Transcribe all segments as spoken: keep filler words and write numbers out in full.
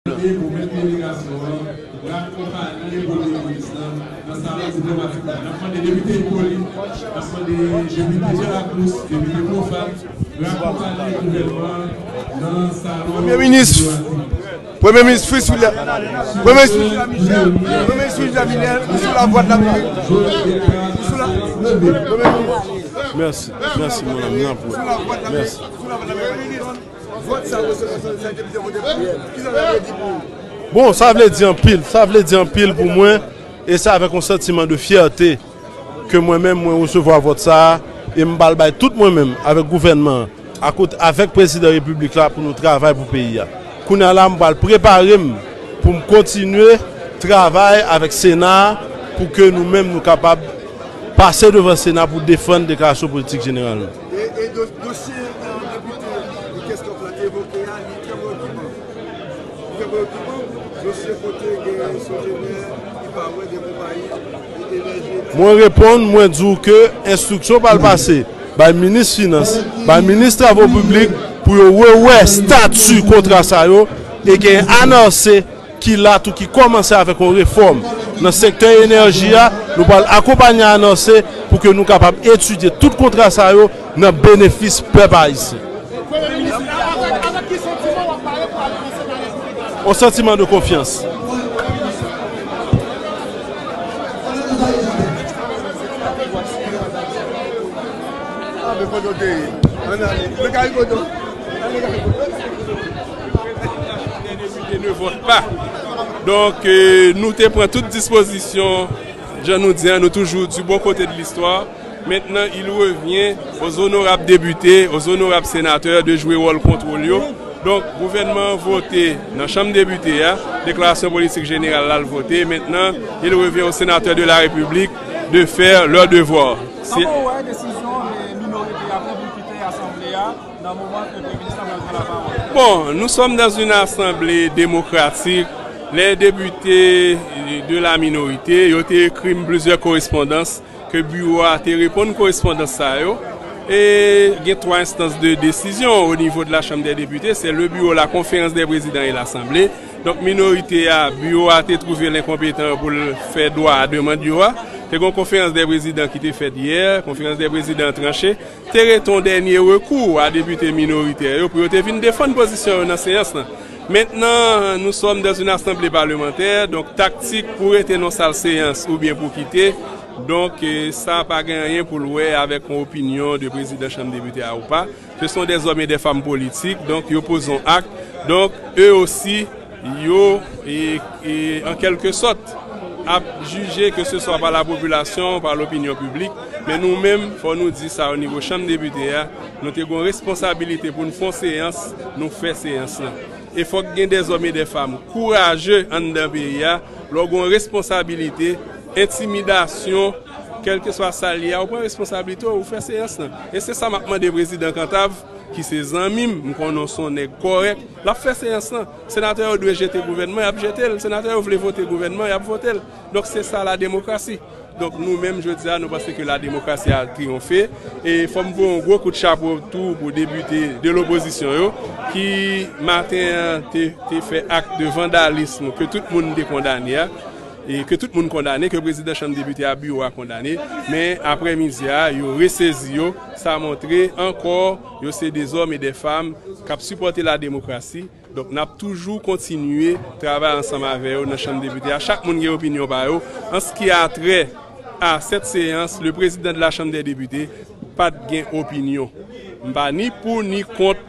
Pou mèt delegasyon an, pou akonpaye Premye Minis lan nan salon diplomatik la. N ap mande depite Hippolyte, n ap mande depite Jean Lacroix, depite Profane, pou akonpaye gouvènman an nan salon diplomatik la. Premye Minis, Premye Minis Fritz William, Premye Minis Fritz William Michel, Premye Minis Fritz William Michel, ou sou lavwa de lameri. Ou sou la, Premye Minis. Mèsi, mèsi, mon ami, nan pou. Mèsi. Vòt sa yo, se konsa, se depite vote pou li. Kisa sa vle di pou ou? Bon, sa vle di anpil, sa vle di anpil pou mwen, e se avèk yon santiman de fyète ke mwen menm, mwen resevwa vòt sa a, e m pral bay tout mwen menm, avèk gouvènman an, akote, avèk prezidan repiblik la, pou nou travay pou peyi a. Kounye a la, m pral prepare m pou m kontinye travay avèk Sena a, pou ke nou menm, nou kapab pase devan Sena pou defann deklarasyon politik jeneral nou. E, e do-, dosye, e, depite Keskòf la te evoke a, li trè preokipan. Li trè preokipan, dosye kote gen Sogener ki pa wè de konpayi, e, enèji elektrik. Mwen reponn, mwen di w ke enstriksyon pral pase bay minis finans, bay minis travo piblik, pou yo rewè estati kontra sa yo, e gen anonse ki la tou, ki kòmanse avèk yon refòm nan sektè enèji a. Nou pral akonpanye anonse pou ke nou kapab etidye tout kontra sa yo nan benefis pèp ayisyen. Yon santiman de konfyans. Depite ne vote pas. Donk, euh, nou te pran tout dispozisyon, jan nou di an, nou toujou du bon côté de l'histoire. Maintenant, il revient aux honorables députés, aux honorables sénateurs de jouer rôle contrôle yo. Donk, gouvènman an vote nan chanm depite a, deklarasyon politik jeneral la l vote. Maintenant, il revient aux sénateurs de la République de faire leur devoir. Kòman w wè desizyon, eh, minorite a pou kite asanble a nan moman ke Premye Minis la pral pran lapawòl? Bon, nous sommes dans une assemblée démocratique. Les députés de la minorité, yo te ekri m plizyè korespondans ke biwo a te reponn korespondans sa yo. E gen twa enstans de desizyon o nivo de la Chambre des députés, c'est le bureau, la conférence des présidents et l'Assemblée. Donk, minorite a, biwo a te twouve l enkonpetan pou l fè dwa a demann yo a. Te gen yon konferans dè prezidan ki te fèt yè, konferans dè prezidan an tranche. Te rete yon dènye rekou a depite minoritè yo pou yo te vin defann pozisyon yo nan seyans lan. Maintenant, nous sommes dans une assemblée parlementaire, donk taktik pou rete nan sal seyans oubyen pou kite. Donk, eh, sa pa gen anyen pou l wè avèk yon opinyon de prezidan chanm depite a ou pa. Ce sont des hommes et des femmes politiques, donk yo poze yon ak. Donk, eux aussi, yo, e, e, an kèlke sòt, ap jije, ke se swa pa la popilasyon, pa lopinyon piblik. Men nou menm, fò nou di sa o nivo chanm depite a, nou te gen yon responsabilite pou n fè yon seyans, nou fè seyans lan. E fòk gen dèzòm e dèfanm kouraje anndan peyi a, lè w gen yon responsabilite, entimidasyon, kèlkeswa sa l ye a, ou pran responsablite w, ou fè seyans lan. E se sa m ap mande prezidan Kantav, ki se zanmi m, m konnen w se yon nèg kòrèk, l ap fè seyans lan. Senatè yo dwe jete gouvènman, y ap jete l. Senatè yo vle vote gouvènman, y ap vote l. Donk, se sa la demokrasi. Donk, nou menm, jodi a, nou panse ke la demokrasi a triyonfe. E fò m voye yon gwo kout chapo tou pou depite de lopozisyon yo, ki maten an te, te fè ak de vandalism ke tout moun te kondane a, e ke tout moun kondane, ke prezidan chanm depite a, biwo a kondane. Men, aprèmidi a, yo resezi yo. Sa montre ankò, yo se dèzòm e dèfanm k ap sipòte la demokrasi. Donk, n ap toujou kontinye travay ansanm avè yo nan chanm depite a. Chak moun gen opinyon pa yo. An ce qui a trait à cette séance, le président de la Chambre des députés pa t gen opinyon. M pa ni pou, ni kont,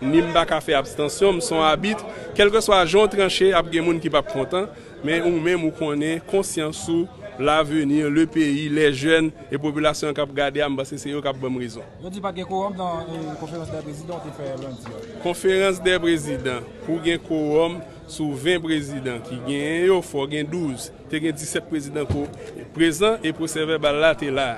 ni m pa ka fè abstansyon, m se yon abit. Kèlkeswa jan w tranche, ap gen moun ki p ap kontan, men ou menm ou konnen konsyans ou, l'avenir, le pays, les jeunes, e popilasyon an k ap gade a, m panse se yo k ap ban m rezon. Yo di pa t gen kowòm nan, eh, konferans dè prezidan w te fè lendi a. Konferans dè prezidan, pou gen kowòm sou ven prezidan ki genyen yo, fò gen douz. Te gen disèt prezidan ko-, prezan e pwosè vèbal la te la.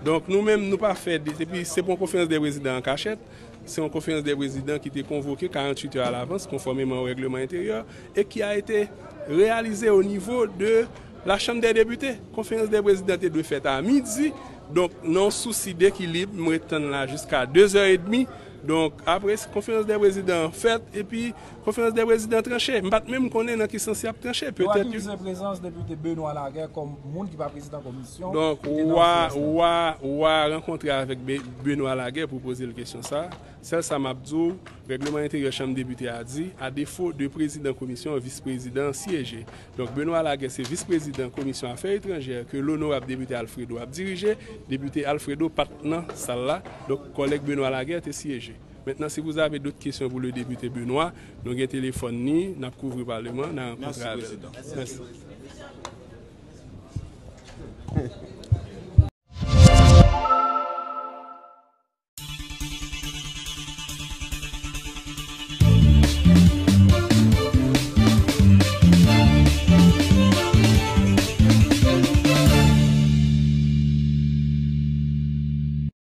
Donk, nou menm, nou pa fè de, epi se pa yon konferans dè prezidan an kachèt, se yon konferans dè prezidan ki te konvoke karanntuit è alavans, konfòmeman o règleman enteryè, e ki a ete reyalize o nivo de la Chambre des députés. Konferans dè prezidan te dwe fèt a midi. Donk, nan yon sousi dekilib, m ret tann la jiska de zè edmi. Donk, apre konferans dè prezidan fèt, epi konferans dè prezidan tranche. M pa t menm konnen nan ki sans y ap tranche. Yo Petèt. Akize prezans depite Benoît Laguerre kòm moun ki pa prezidan komisyon. Donk, ou a, ou a, ou a rankontre avèk Be- Benoît Laguerre pou poze l kesyon sa. Sèl sa m ap di w, règleman enteryè Chanm Depite a di, a defo de prezidan komisyon, vis prezidan an syeje. Donk, Benoît Laguerre se vis prezidan komisyon afè etranjè ke lonorab depite Alfredo ap dirije. Depite Alfredo pa t nan sal la, donk kòlèg Benoît Laguerre te syeje. Maintenant, si vous avez d'autres questions pour le député Benoît, nou gen telefòn ni, n ap kouvri paleman, n a rankontre avè l. Mèsi.